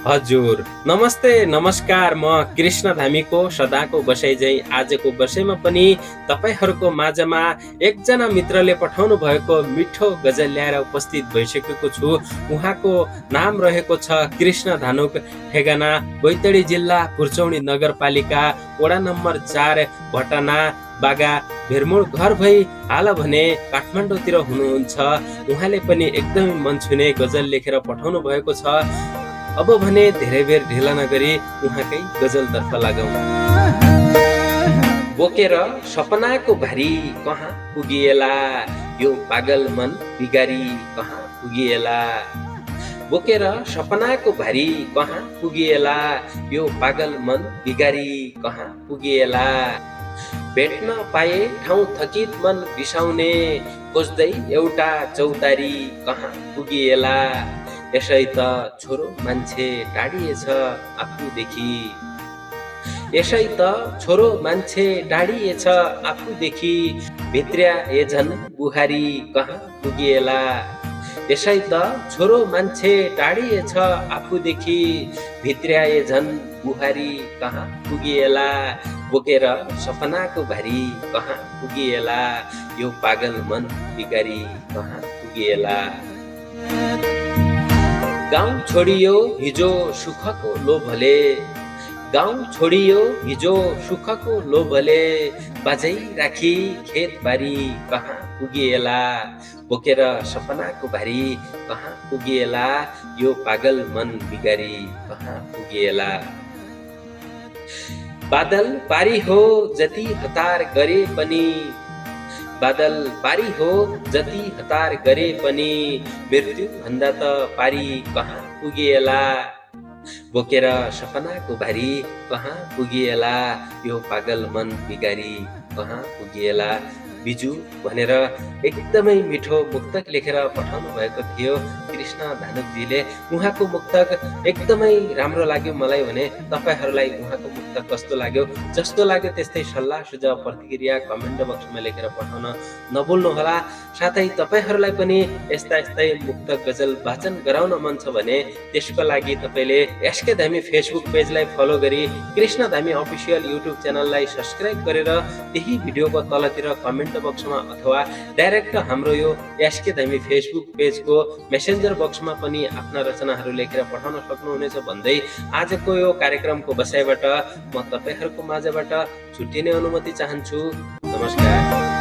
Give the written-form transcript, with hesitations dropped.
हजुर नमस्ते नमस्कार। म कृष्ण धामीको सदाको बसाइ झैँ आजको बसाइमा पनि तपाईहरूको माझमा एकजना मित्रले पठाउनु भएको मिठो गजल ल्याएर उपस्थित भइसकेको छु। उहाँको नाम रहेको छ कृष्ण धानुक, ठेगाना बैतडी जिल्ला पुर्चौडी नगरपालिका वडा नम्बर 4 भटना बागा भेरमोड। घर भई हाल भने काठमाडौँतिर हुनुहुन्छ। उहाँले पनि एकदमै मन छुने गजल लेखेर पठाउनु भएको छ। अब भने धेरै बेर ढिला नगरी उहाँकै गजलतर्फ लागौं। बोकेर सपनाको भारी कहाँ पुगिएला, यो पागल मन बिगारी कहाँ पुगिएला। बोकेर सपनाको भारी कहाँ पुगिएला, यो पागल मन बिगारी कहाँ पुगिएला। भेट्न पाए ठाउँ थकित मन बिसाउने, खोज्दै एउटा चौतारी कहाँ पुगिएला। यसै त छोरो मान्छे टाढिएछ आफूदेखि, यसै त छोरो मान्छे टाढिएछ आफूदेखि, भित्र्या ए झन् बुहारी कहाँ पुगिएला। यसै त छोरो मान्छे टाढिएछ आफूदेखि, भित्र्या ए झन् बुहारी कहाँ पुगिएला। बोकेर सपनाको भारी कहाँ पुगिएला, यो पागल मन बिगारी कहाँ पुगिएला। गाउँ छोडियो हिजो सुखको लोभले, गाउँ छोडियो हिजो सुखको लोभले, बाजै राखी खेतबारी कहाँ पुगिएला। बोकेर सपनाको भारी कहाँ पुगिएला, यो पागल मन बिगारी कहाँ पुगिएला। बादल पारी हो जति हतार गरे पनि, बादल पारी हो जति हतार गरे पनि, मृत्यु भन्दा त पारी कहाँ पुगिएला। बोकेर सपनाको भारी कहाँ पुगिएला, यो पागल मन बिगारी कहाँ पुगिएला। बिजु भनेर एकदमै मिठो मुक्तक लेखेर पठाउनु भएको थियो कृष्ण धानुकजीले। उहाँको मुक्तक एकदमै राम्रो लाग्यो मलाई भने। तपाईहरूलाई उहाँको मुक्तक कस्तो लाग्यो? जस्तो लाग्यो त्यस्तै सल्लाह सुझाव प्रतिक्रिया कमेन्ट बक्समा लेखेर पठाउन नभुल्नुहोला। साथै तपाईहरूलाई पनि यस्ता यस्तै मुक्तक गजल वाचन गराउन मन छ भने त्यसको लागि तपाईँले एसके धामी फेसबुक पेजलाई फलो गरी कृष्ण धामी अफिसियल युट्युब च्यानललाई सब्स्क्राइब गरेर त्यही भिडियोको तलतिर कमेन्ट बक्समा अथवा डाइरेक्ट हाम्रो यो एसके धामी फेसबुक पेजको मेसेन्जर बक्समा पनि आफ्ना रचनाहरू लेखेर पठाउन सक्नुहुनेछ भन्दै आजको यो कार्यक्रमको बसाइबाट म तपाईहरूको माझबाट छुट्टिने अनुमति चाहन्छु। नमस्कार।